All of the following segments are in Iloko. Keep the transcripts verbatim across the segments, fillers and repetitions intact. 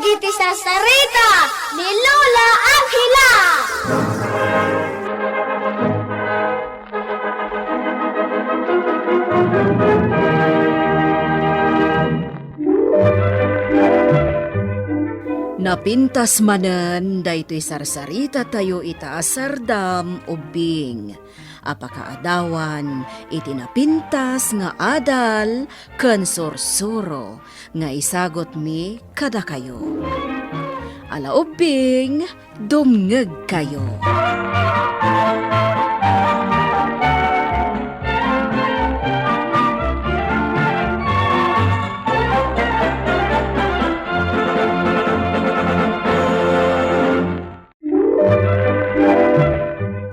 Iti sarsarita ni Lola Angela. Napintas manen daytoy sarsarita tayo ita a sardam ubbing a pakaadawan iti napintas nga adal ken sursuro nga isagutmi kadakayo. Ala ubbing, dumngegkayo.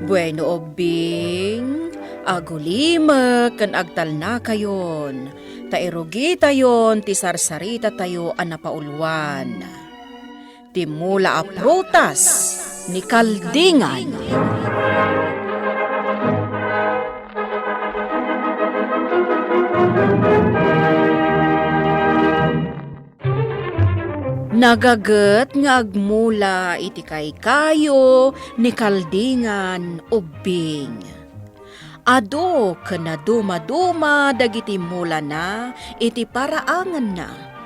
Bueno, ubbing, agulimek ken agtalnakayon, ta irugitayon ti sarsarita tayo a napauluan. Ti mula a prutas ni Kaldingan. Nagaget nga agmula iti kaykayo ni Kaldingan ubbing. Adu ken nadumaduma dagiti mulana iti paraanganna.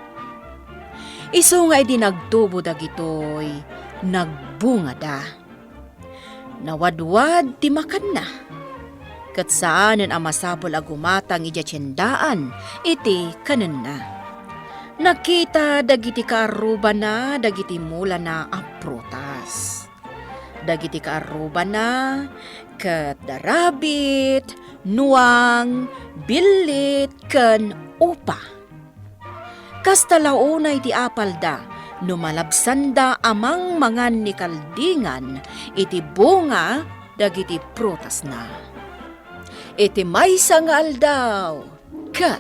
Isu nga idi nagtubo dagitoy, nagbungada. Nawadwad ti makanna, ket saanen a masapul a gumatang idiay tiendaan iti kanenna. Nakita dagiti kaarrubana dagiti mulana a prutas. Dagiti kaarrubana ket darabit, nuang, billit, ken upa. Kasta la unay ti apalda no malabsanda a mangmangan ni Kaldingan iti bunga dagiti prutasna. Iti maysa nga aldaw, ket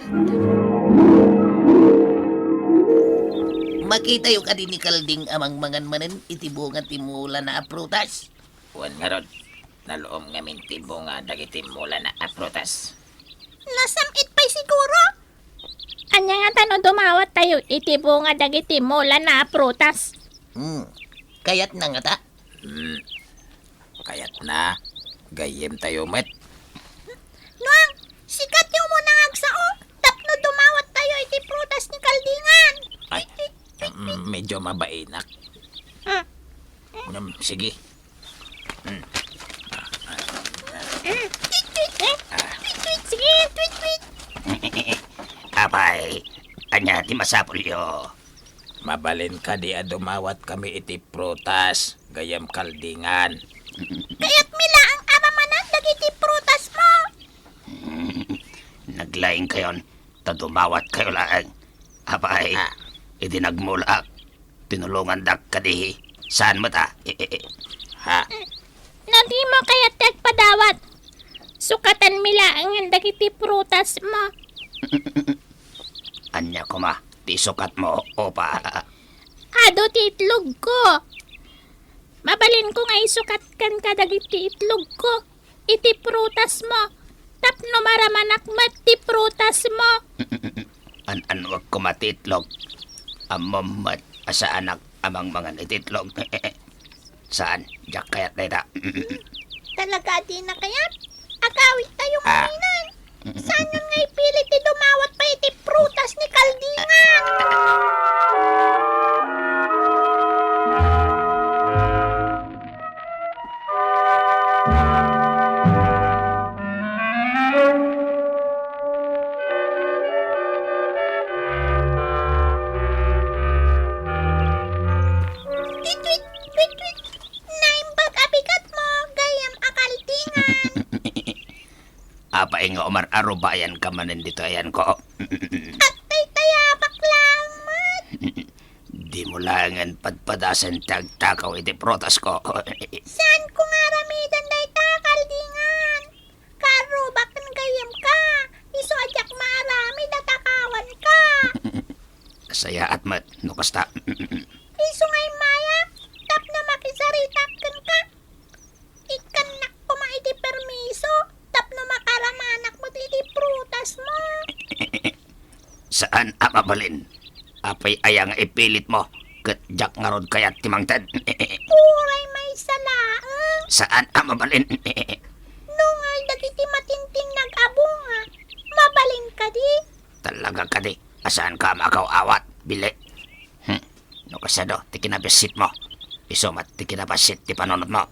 makitayo kadi ni Kalding a mangmangan manen iti bunga ti mulana a prutas? Wen ngarud, naluom ngamin ti bunga dagiti mulana a prutas. Nasam-it pay siguro? Ania ngata no dumawattayo iti bunga dagiti mulana a prutas? Hmm. Kayatna ngata? Hmm. Kayatna. Gayyemtayo met. Nuang, sika ti umuna nga agsao tapno dumawattayo iti prutas ni Kaldingan. Ay, mm, medyo mabainak. Ah. Mm, sige. Mm. Ah, tweet, tweet, eh. Ah. Tweet, tweet, sige, tweet, tweet. Apay, ania ti masapulyo? Mabalin kadi a dumawatkami iti prutas, gayyem Kaldingan? Kayatmi laeng a mamanan dagiti prutasmo. Naglaingkayon, ta dumawatkayo laeng. Apay, ah, idi nagmulaak, tinulongandak kadi. Saan met a? Ha? No dimo kayat ti agpadawat, sukatanmi laengen dagiti prutasmo. Ania koma ti isukatmo, upa? Adu ti itlogko. Mabalinko nga isukat kenka dagiti itlogko iti prutasmo tapno maramanak met ti prutasmo. An-annuek koma ti itlog. Ammom met a saanak a mangmangan iti itlog. Saan, diak kayat dayta. Talaga a dina kayat? Agawidtayo, ah, manen. Saan nga ipilit ti dumawat pay iti prutas ni Kaldingan? Tweet, tweet, tweet, tweet. Naimbag a bigatmo, gayyem a Kaldingan. Apay nga umar-arubayanka manen ditoy ayanko? Agtaytayabak laeng met. Dimo laengen padpadasen ti agtakaw iti prutasko. Saanko nga aramidan dayta, Kaldingan. Kaarrubak ken gayyemka, isu a diak maaramid a takawanka. Sayaat met no kasta. Isu nga immayak tapno makisaritak kenka. Ikkannak koma iti permiso tapno makaramanak met iti prutasmo. Saan a mabalin. Apay aya nga ipilitmo? Ket diak ngarud kayat ti mangted. Uray maysa laeng. Saan a mabalin. Nungay dagiti matintinnag a bunga, mabalin kadi? Talaga kadi, a saanka a makaw-awat, Billit. Hmm. No kasano ti kinabessitmo, isu met ti kinabassit ti panunotmo.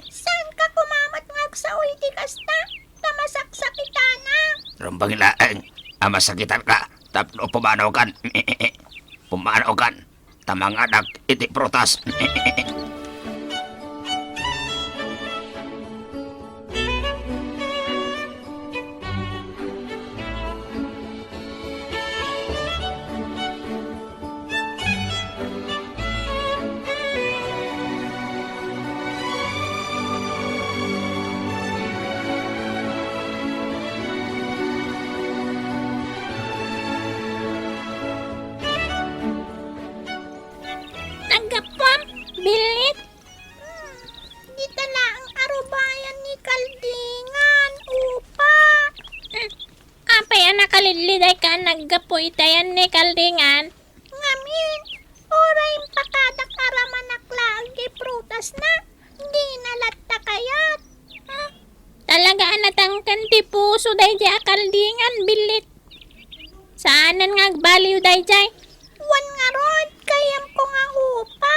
Saanka koma met nga agsao iti kasta, ta masaksakitanak. Rumbeng laeng a masakitanka tapno pumanaw kan. Pumanaw kan, ta manganak iti prutas. Naggapuam, Billit. Hmm, dita laeng a rubayan ni Kaldingan, upa. Hmm, apay a nakalidlidayka a naggapu iti ayan ni Kaldingan? Ngamin, uray impakadak a ramanak laeng ti prutasna, dina latta kayat. Hmm, talaga a natangken ti puso daydiay a Kaldingan, Billit. Saanen nga agbaliw daydiay. Wen ngarud, gayyemko nga upa.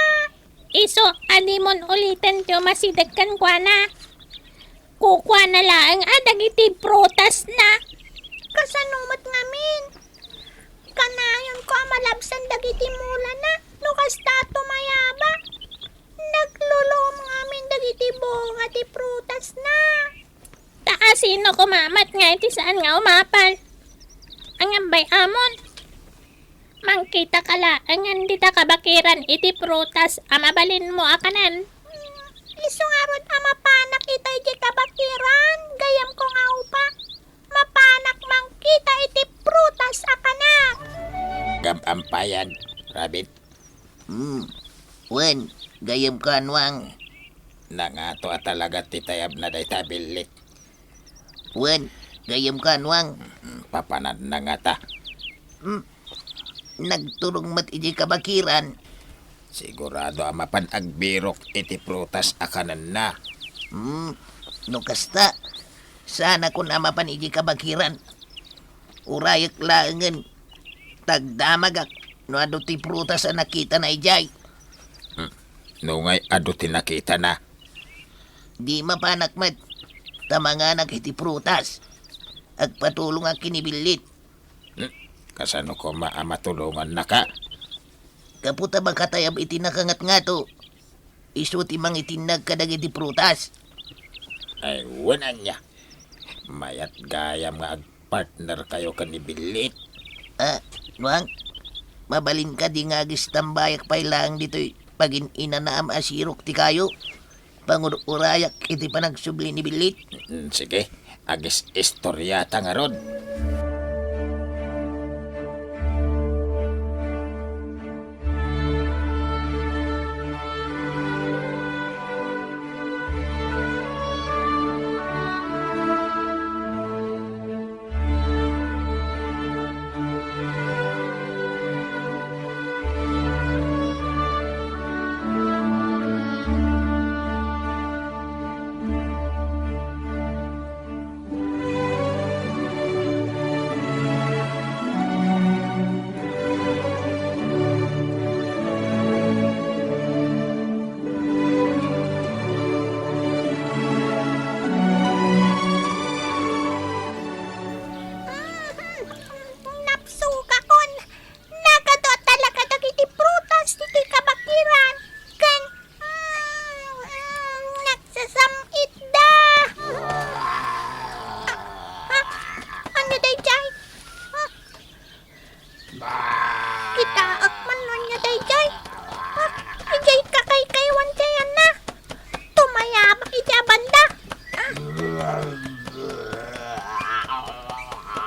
Isu a dimon uliten ti umasideg kenkuana. Kukuana laeng a dagiti prutasna. Kasano met ngamin? Kanayonko a malabsan dagiti mulana no kasta a tumayabak. Nagluluom ngamin dagiti bunga ti prutasna. Ta asino koma met nga iti saan nga umapan? Angambay amon. Mangkitaka laengen dita kabakiran iti prutas a mabalinmo a kanen. Isu ngarud a mapanak ita idiay kabakiran, gayyemko nga upa. Mapanak mangkita iti prutas a kanak. Gam-ampayan, Rabbit. Hmm. Wen, gayyemko a nuang. Nangato a talaga ti tayabna dayta a Billit. Wen, gayyemko a nuang. Mm, papananna ngata. Hmm. Nagturong met idiay kabakiran. Sigurado a mapan agbirok iti prutas a kanenna. Hmm. No kasta, saanakon a mapan idiay kabakiran. Urayak laengen, tagdamagak no adu ti prutas a nakitana idiay. Hmm. Nungay adu ti nakitana? Di mapanak met, ta manganak iti prutas. Agpatulongak ken ni Billit. Hmm. Kasano koma a matulongannaka? Gapu ta makatayab iti nakangatngato, isu ti mangitinnag kadagiti prutas. Ay, wen ania. Mayat gayam nga agpartnerkayo ken ni Billit. Ah, nuang, mabalin kadi nga agistambayak pay laeng ditoy pagin-inanaam a sirok ti kayo? Pangur-urayak iti panagsubli ni Billit. Mm, sige, agis-istoriata ngarud. Napsukakon! Nagadu talaga dagiti prutas ditoy kabakiran ken, mm, mm, nagsasam-itda. Ah, ah, ania daydiay? Ah, kitaek man no ania daydiay. Ah, idiay kakaykaywan ti ayanna. Tumayabak iti abanda.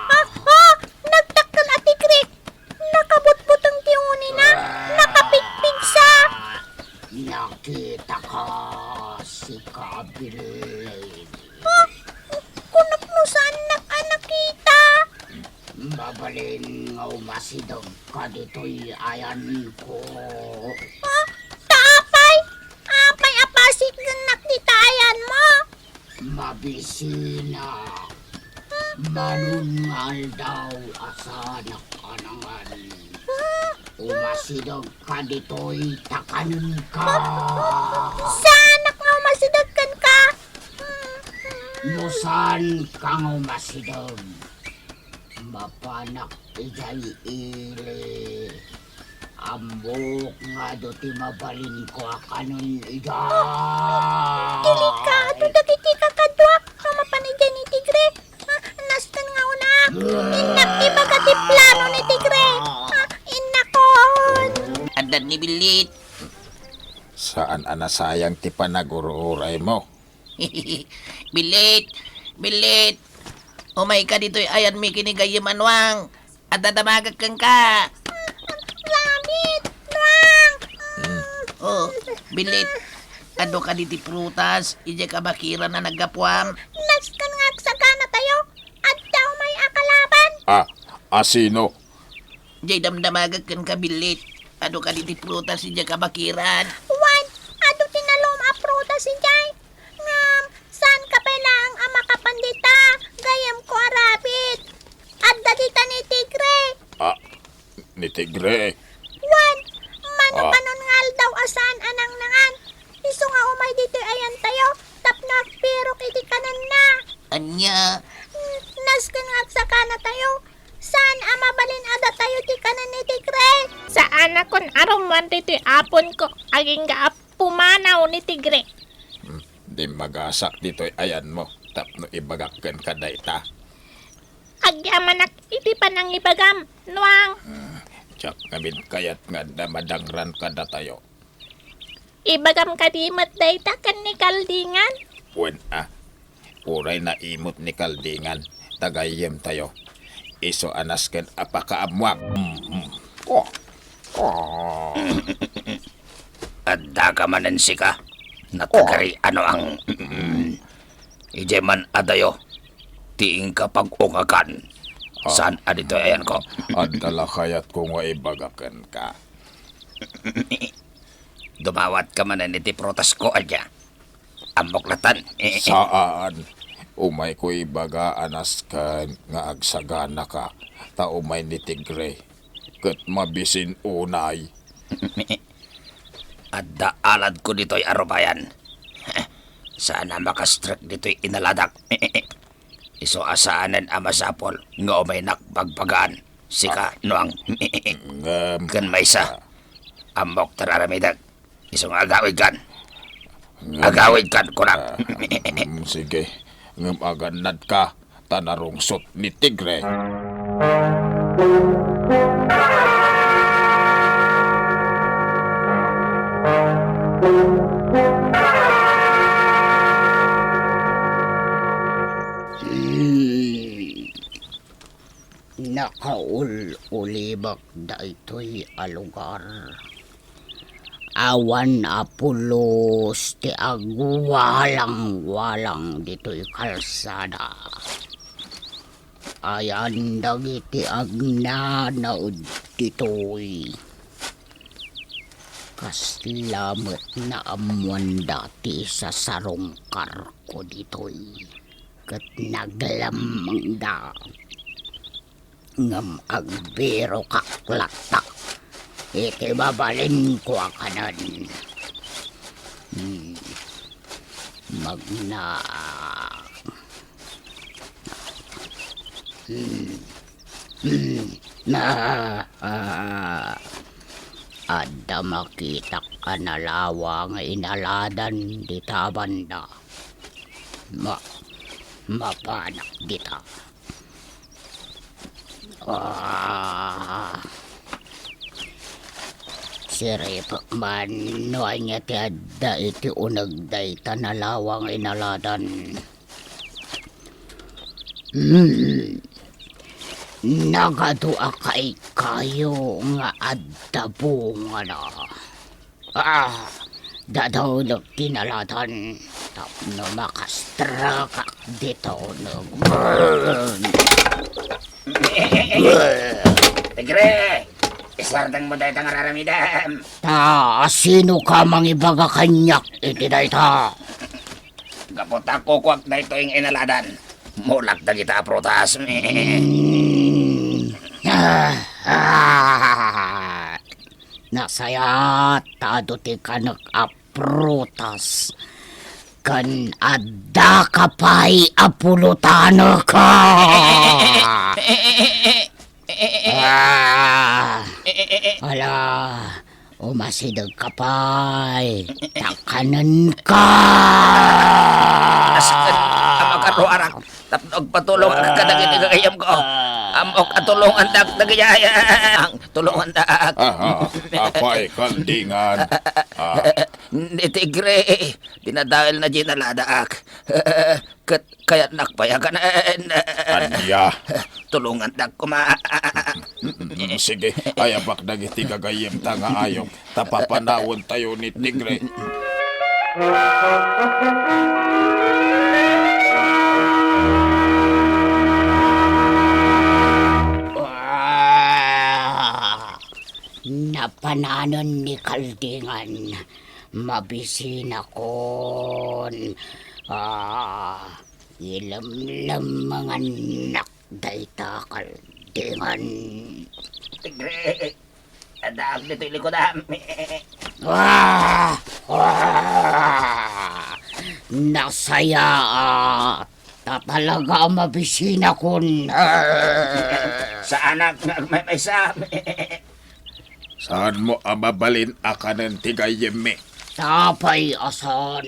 Ah, ah, nagdakkel a tigre. Nakabutbuteng ti unina. Nakapigpigsa. Nakita ka, sika, Bilin. Ah, kunak no saannak a nakita. Mabalin nga umasideg ka ditoy ayanko. Ah, ta apay? Apay a pasidegnak dita ayanmo? Mabisinak. Manon nga aldaw a saanak a nangan. Ah, umasideg ka ditoy ta kanenka. Saanak nga umasideg kenka? No saanka nga umasideg, mapanak idiay ili. Ammok nga adu ti mabalinko a kanen ida. Delikado dagiti kakaduak a mapan idiay ni Tigre. Ah, nasken nga una. Innak ibaga ti plano ni Tigre. Ah, innakon. Adda ni Billit. Saan a nasayang ti panagur-uraymo. Billit! Billit! Umayka ditoy ayanmi ken gayyem a Nuang. Adda damagek kenka. Rabbit! Nuang! Hmm. Oh, Billit. Adu kadi ti prutas idiay kabakiran a naggapuam. Nasken nga agsaganatayo. Adda umay a kalaban. Ah, asino? Jay damdamagek kenka, Billit. Adu kadi ti prutas idiay kabakiran. Wen, adu ti nalum a prutas idiay. Ngem, saanka pay laeng a makapan dita, gayyemko a rabbit. Adda dita ni Tigre. Ah, ni Tigre? Wen, mano-manon nga aldaw a saan a nangnangan. Isu nga umay ditoy ayantayo, tapno agpirok iti kanenna. Ania? Nasken nga agsaganatayo. Saan a mabalin a datayo ti kanen ni Tigre? Saanakon a rummuar ditoy aponko, agingga a pumanaw ni Tigre. Hmm, dimmagasak ditoy ayanmo tapno ibagak kenka dayta. Agyamanak iti panangibagam, Nuang. Hmm, diak ngamin kayat nga adda madangran kadatayo. Ibagam kadi met dayta ken ni Kaldingan? Wen a, uray naimut ni Kaldingan, ta gayyemtayo. Isu a nasken a pakaammuak. Mm, mm. Oh. Oh. Addaka manen sika, natagari a Nuang. Idiay man adayo, ti inka pag-ungagan. Ah. Saan a ditoy ayanko? Adda la kayatko nga ibaga kenka. Dumawatka manen iti prutasko, ania? Ammok latan. Saan. Umayko ibaga a nasken nga agsaganaka, ta umay ni Tigre, ket mabisin unay. Adda aladko ditoy a rupayan. Saan a makastrek ditoy inaladak. Isu a saanen a masapul nga umaynak bagbagaan. Sika, ah, Nuang. Ngem, ken maysa, ah, ammok ti ar-aramidek. Isu nga agawidkan. Ngem, agawidkan, kunak. Ah, mm, sige. Ngem agannadka, ta narungsot ni Tigre. Hmm. Nakaul-ulibek daytoy a lugar. Awan a pulos ti agwalang-walang ditoy kalsada. Ayan dagiti agnanaed ditoy. Kasla met naammoanda ti isasarungkarko ditoy. Ket naglemmengda. Ngem agbirokak latta iti mabalinko a kanen. Hmm. Magna-, hmm. Hmm. Ah, ah. Adda makitak a nalawa nga inaladan dita banda. Ma-, mapanak dita. Ah. Siripek man no ania ti adda iti uneg dayta nalawa nga inaladan. Hmm. Nagadu a kaikayo nga adda bungana. Ah, Dadawlek ti nalatan tapno makastrakak dita uneg. Tigre! Isardengmo dayta nga ar-aramidem! Ta asino ka mangibaga kaniak iti dayta? Gapu ta kukuak daytoy nga inaladan, mulak dagita a prutas. Mm. Ah, ah. Nasayaat ta adu ti kanek a prutas ken addaka pay a pulutanek. Ah, ala, umasidegka pay, ta kanenka. Asken a makaruarak tapno agpatulong kadagiti gagayyemko. Ammok a tulongandak dagiti ayam. Tulongandak. Aha, apay, Kaldingan. Ah. Ni Tigre, pinadaelna diay naladak. Ket kayatnak pay a kanen. Ania? Tulongandak koma. Mm, sige, ayapak dagiti gagayyemta nga ayong, ta papanawentayo ni Tigre. Napananen ni Kaldingan. Mabisinakon. Ah, ilemlemengannak dayta, Kaldingan. Tigre, addaak ditoy likudam. Ah! Ah! Nasayaat. Ta talaga a mabisinakon. Saanak nga agmaymaysa. Saanmo a mabalin a kanen ti gayyemmi. Apay a saan?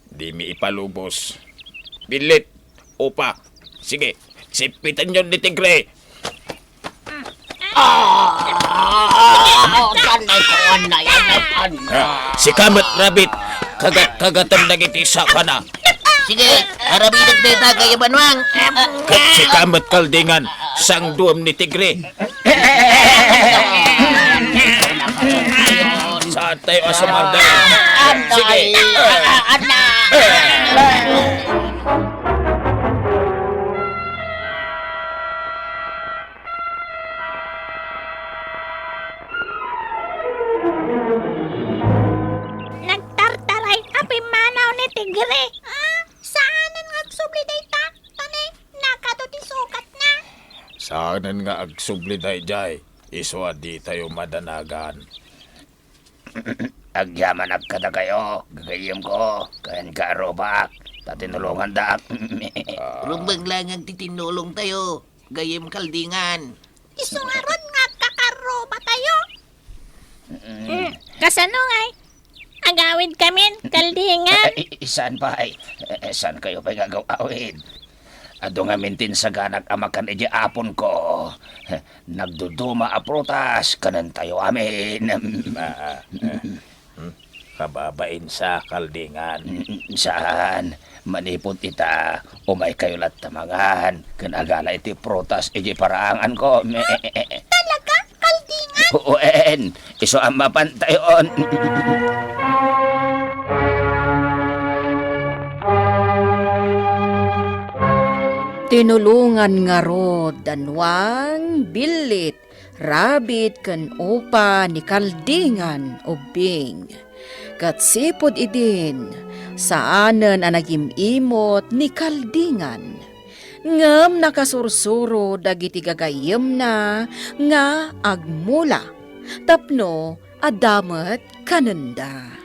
Dimi ipalubos. Billit, upa. Sige, sippitanyon ni Tigre. Ah! Tanay ko, anay, anay, anay. Ah, sika met, Rabbit. Kagat-kagatem dagiti sakana. Sige, aramidak dayta, Kaya Banwang. Ket sika met, Kaldingan, sangduem ni Tigre. Saan tayo a sumardeng? Sige. Nagtartaray a pimmanaw ni Tigre. Ah, saanen nga agsubli dayta, ta ne, nakado ti sukatna. Saanen nga agsubli daydiay, isu a ditayo madanagan. Agyamanak kadakayo, gagayyemko, ken kaarrubak, ta tinulongandak. Ah. Rumbeng laeng ti tinulongtayo, gayyem Kaldingan. Isu ngarud nga agkakaarrubatayo. Mm. Hmm, kasano ngay? Agawidkamin, Kaldingan. Eh, eh, saan pay? Eh, eh, saankayo pay nga agaw-awid? Adu ngamin ti insaganak a makan idiay aponko. Nagduduma a prutas kanentayo amin. Ah, ah, ah. Hmm? Kababainsa, Kaldingan. Mm, saan? Manipud ita, umaykayo latta mangan ken agala iti prutas idiay paraanganko. Ah, talaga? Kaldingan? Wen, isu a mapantayon. Tinulongan ngarud da Nuang, Billit, Rabbit ken Upa ni Kaldingan Ubbing. Ket sipud idin, saanen a nagim-imot ni Kaldingan. Ngem nakasursuro dagiti gagayyemna nga agmula tapno adda met kanenda.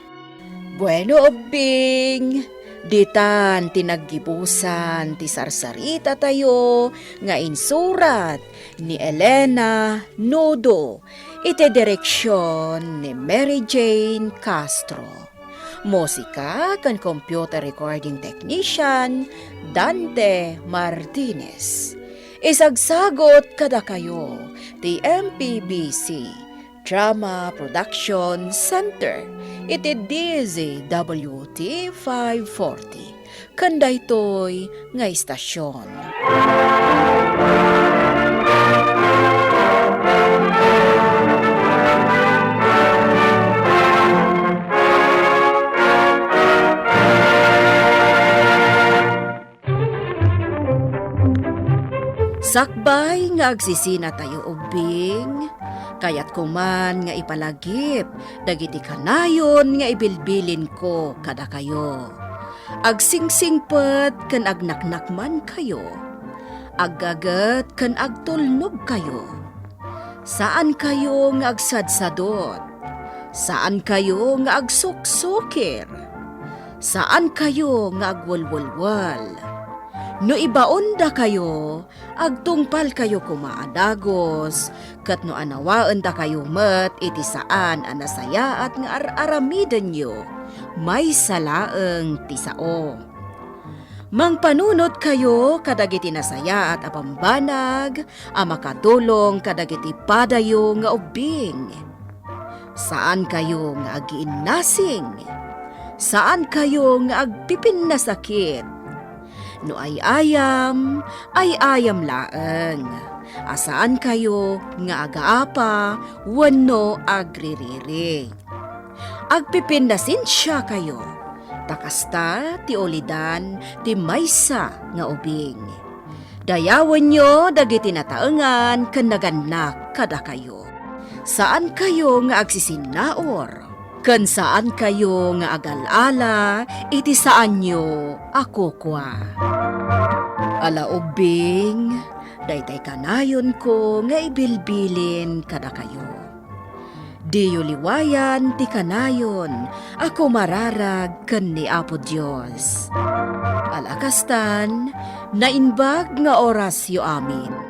Bueno, Ubbing, ditan ti naggibusan ti sarsaritatayo nga insurat ni Elena Nudo iti direksion ni Mary Jane Castro. Musika ken computer recording technician, Dante Martinez. Isagsagut kadakayo ti M P B C Drama Production Center iti D Z W T five forty, ken daytoy nga istasyon. Sakbay nga agsisinatayo ubbing, kayatko man nga ipalagip dagiti kanayon nga ibilbilinko kadakayo. Agsingsingpet ken agnaknakmankayo. Aggaget ken agtulnogkayo. Saankayo nga agsadsadot. Saankayo nga agsuksukir. Saankayo nga agwelwelwel. No ibaondakayo, agtungpalkayo koma a dagus, ket no anawaendakayo met iti saan a nasayaat nga ar-aramidenyo, maysa laeng ti sao. Mangpanunotkayo kadagiti nasayaat a bambanag a makatulong kadagiti padayo nga ubbing. Saankayo nga agiinnasing. Saankayo nga agpipinnasakit. No ay-ayam, ay-ayam laeng. A saankayo nga agaapa wenno agririri. Agpipinnasensiakayo, ta kasta ti ulidan ti maysa nga ubing. Dayawenyo dagiti nataengan ken nagannak kadakayo. Saankayo nga agsisinnaur, ken saankayo nga agal-ala iti saanyo a kukua. Ala ubbing, daytay kanayonko nga ibilbilin kadakayo. Diyo liwayan ti kanayon a kumararag ken ni Apo Dios. Ala kastan, naimbag nga orasyo amin.